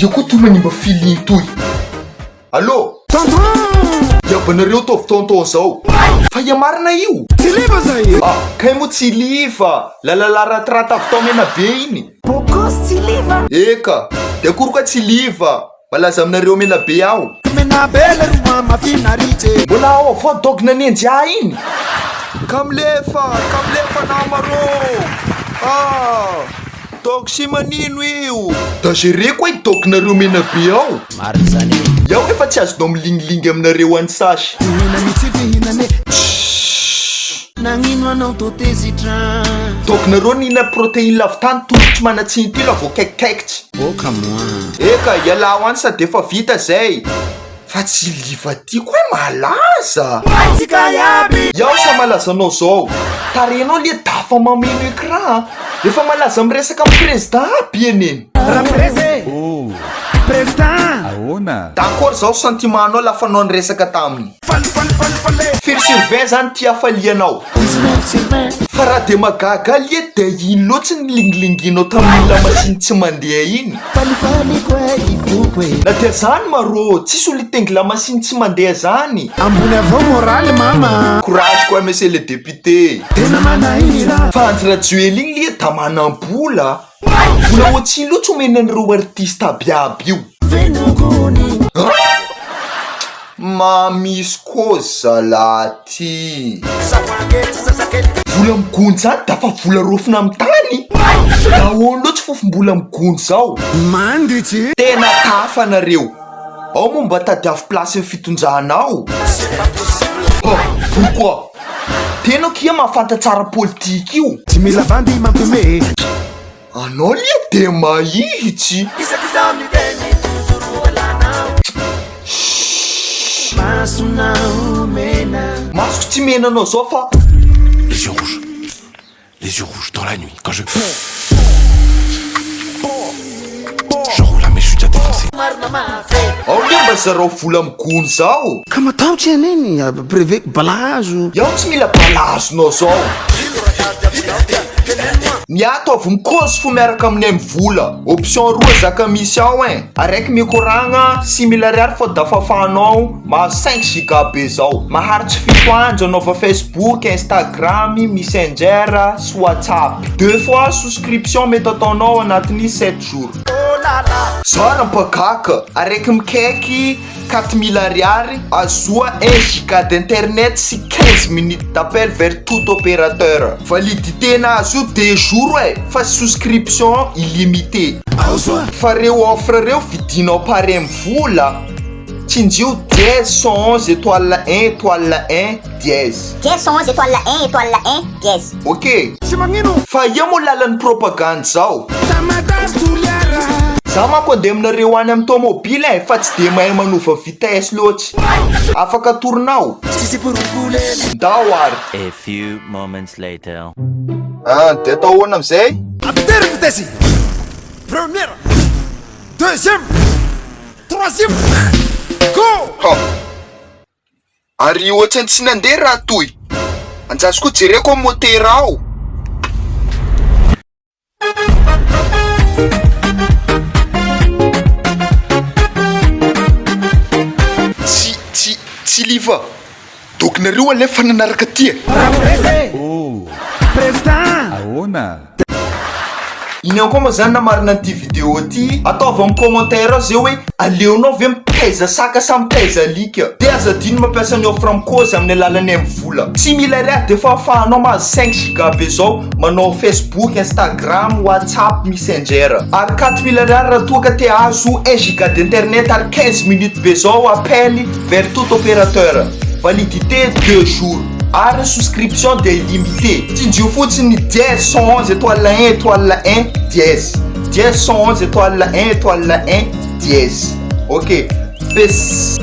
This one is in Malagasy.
Io koa toa manimba feeling toy. Allô? Tonton! Iabanareo ataovy tonton zao. Fa ia marina io? Tsiliva zay! Ah, kay moa tsiliva! Lalala ratirata avy tao Menabe iny. Bokosy tsiliva! Eka, de akory koa tsiliva! Malaza aminareo Menabe aho. Menabe leroa mafinaritse. Mbola ao avao dog nanenjy ahy iny. Ka milefa, ka milefa nama rô! Ah! Dog sy manino io? Dangereux koa i dog nareo Menabe ao. Marina izany e. Iaho efa tsy azonao milingilingy aminareo any sasy. Mihina mitsy fihinane. Tssss. Nagnino anao tô tezitra. Dog nareo nihina protéine avy tany tondro tsy manan-tsiny ty la vao kaikikaikitsy. Boka moa. Eka, ialaho any sady efa vita zay. Fa tsy liva ty koa e malaza. Antsika iaby. Iaho sa malaza anao zao. Tarehinao lie dafa mameno écran a. Efa malaza miresaka am président aby anie. Rapreze. Oh. Président. Ahoana? D'accord zao sentiment nao lafa nao niresaka taminy. Faly faly faly faly. Firy sur 20 zany ty hafalianao? 19 sur 20. Fa raha de mahagaga lie de ino loatsy ny lingilinginao tamin'iny lamasiny tsy mandeha iny? Falifaly koa i foko e. Na dia zany marô, tsisy olo hitengy lamasiny tsy mandeha zany. Ambony avao moraly mama. Courage koa monsieur le député. Tena manahira. Fa Andry Rajoelina iny lie da manam-bola. Vola ohatsy loatsy omeny an'ireo artiste abiaby io. Feno gony. An! Ma misy cause zalahy ty. Vola migony zany dafa vola raofina amin'ny tany? Daholo loatsy fofom-bola migony zao. Manditsy. Tena tafa nareo. Ao moa mba tadiavo place ny fitondrana ao. Oh, pourquoi? Tena kia mahafanta tsara politique io. Tsy mila bandy mampime. Anao lie de mahitsy. Isaky izaho miteny toujours alanao. Shhh. Masonao mena. Masoko tsy mena anao zao fa. Les yeux rouges. Les yeux rouges dans la nuit quand je Je roule mais je suis déjà défoncé. Marina mafy. Ao lie mba zarao vola migony zao. Ka matahotra i neny, preveko balahazo. Iaho tsy mila balahazonao zao. Ny ato avy mikôzy fo miaraka amin'ny MVola. Option roa zaka misy ao ein. Araiky mikoragna 6000 ariary fô da fafanao mahazo 5 giga be zao. Maharitsy fito andro anaova Facebook, Instagram, Messenger sy WhatsApp. Deux fois souscription mety ataonao anatin'ny 7 jours. Zao raha mpagaka, araiky mikaiky 4000 ariary, azoa 1 giga d'internet sy 15 minutes d'appel vers tout opérateur. Validité nazy io deux jours e, fa souscription illimité. Fa reo offre reo vidinao par MVola, tsinjio dièse 111 étoile 1 étoile 1 dièse. Dièse 111 étoile 1 étoile 1 dièse. Ok. Tsy magnino. Fa ia moa lalan'ny propagande zao? Tamatave Toliara. Za manko andeha aminareo any amin'ny tomobile e, fa tsy de mahay manova vitesse loatra. Afaka atoronao? Tsisy problème. Ndao ary. A few moments later. Ah, de atao ahoana amizay? Ampitery vitesse. Première. Deuxième. Troisième. Go! Ha. Ary ohatran'ny tsy nandeha raha toy. Anjaso koa jereko ao motera ao. Tsy tsy tsy liva. Donc nareo alefa nanaraka ty e. Oh. Ahoana? Iny ihany koa moa zany namarina an'ity vidéo ty, ataovy amin'ny commentaire ao zay hoe aleonao ve mitaiza saka sa mitaiza alika? De aza adino mampiasa ny offre mikozy amin'ny alalan'ny mvola, tsy mila ariary de efa afahanao mahazo 5 giga be zao manao facebook, instagram, whatsapp, messenger, ary 4000 ariary raha toa ka te hahazo 1 giga d'internet ary 15 minutes be zao appel vers tout opérateur, validité 2 jours. Ary ny souscription dia illimité. Tsinjio fotsiny ny dièse 111 étoile 1 étoile 1 dièse. Dièse 111 étoile 1 étoile 1 dièse. Ok. Peace.